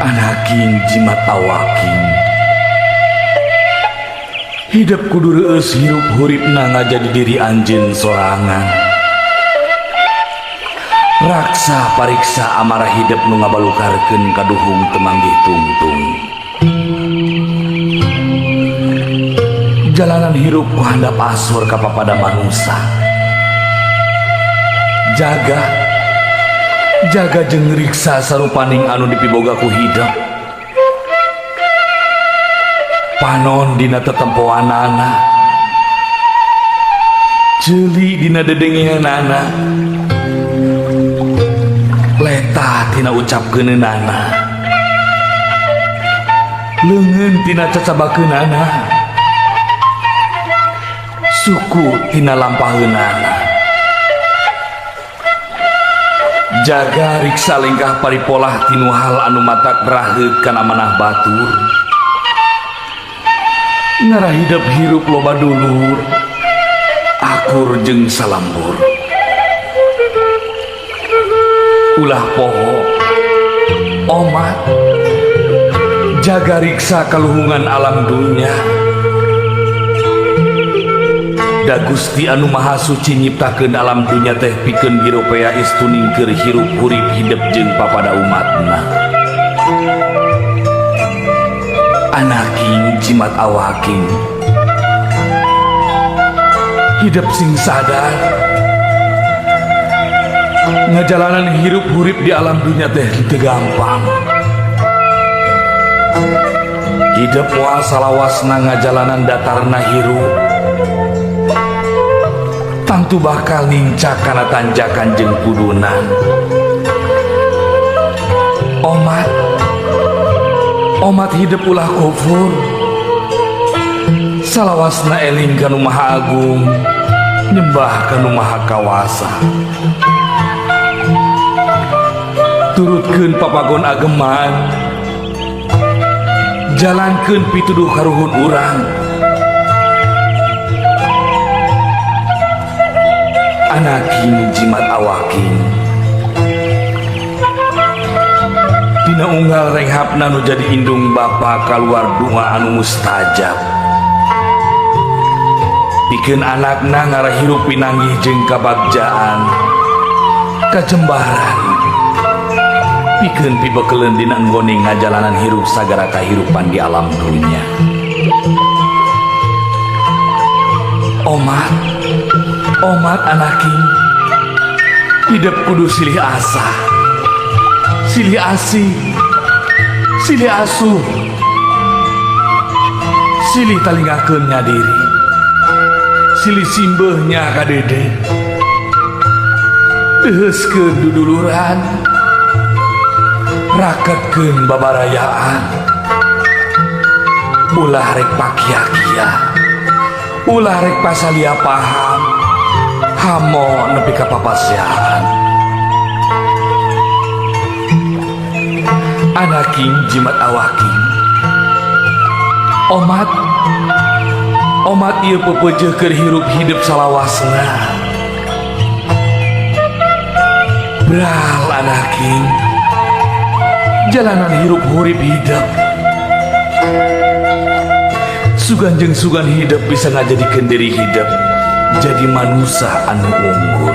Anaking jimat awaking, hidep kudu reueus hirup huripna ngajadi diri anjeun sorangan. Raksa pariksa amarah hidep nu ngabalukarkeun kaduhung teu manggih tungtung. Jalanan hirup ku handap asor ka papada manusa. Jaga jaga jeung riksa sarupaning anu dipiboga ku hidep. Panon dina tetempoanana, ceuli dina dedengeanana, letah tina ucapkeunana, leungeun tina cacabakeunana, suku tina lampaheunana. Jaga riksa lengkah paripolah tinu hal anu matak raheut kana manah batur. Ngarah hidep hirup loba dulur, akur jeung salambur. Ulah poho, omat, jaga riksa kaluhungan alam dunya. Da Gusti anu Maha Suci nyiptakeun alam dunya teh pikeun giropea istuning keur hirup hurip hidep jeung papada umatna. Anaking jimat awaking, hidep sing sadar, ngajalanan hirup hurip di alam dunya teh teu gampang. Hidep moal salawasna ngajalanan datarna hirup, tangtu bakal nincak kana tanjakan jeung kudunan. Omat, omat hidep ulah kufur, salawasna eling ka Nu Maha Agung, nyembah ka Nu Maha Kawasa. Turutkeun papagon ageman, jalankeun pituduh karuhun urang. Anaking jimat awaking, dina unggal renghapna nu jadi indung bapa kaluar doa anu mustajab. Pikeun anakna ngarah hirup pinanggih jeung kabagjaan, kajembaran. Pikeun pibekeleun dina nggone ngajalanan hirup sagara kahirupan di alam dunya. Omat, omat anaking, hidep kudu silih asah, silih asih, silih asuh, silih talingakeun nya diri, silih simbeuh nya ka dede, deuheuskeun duduluran, raketkeun babarayaan. Ulah rek pakia-kia, ulah rek pasalia paham, hamo nepi ka papasiahan. Anaking jimat awaking, omat, omat ieu pepeujeuh keur hirup hidep salawasna. Bral anaking, jalanan hirup hurip hidep. Sugan jeung sugan hidep bisa ngajadikeun diri hidep jadi manusia anu unggul.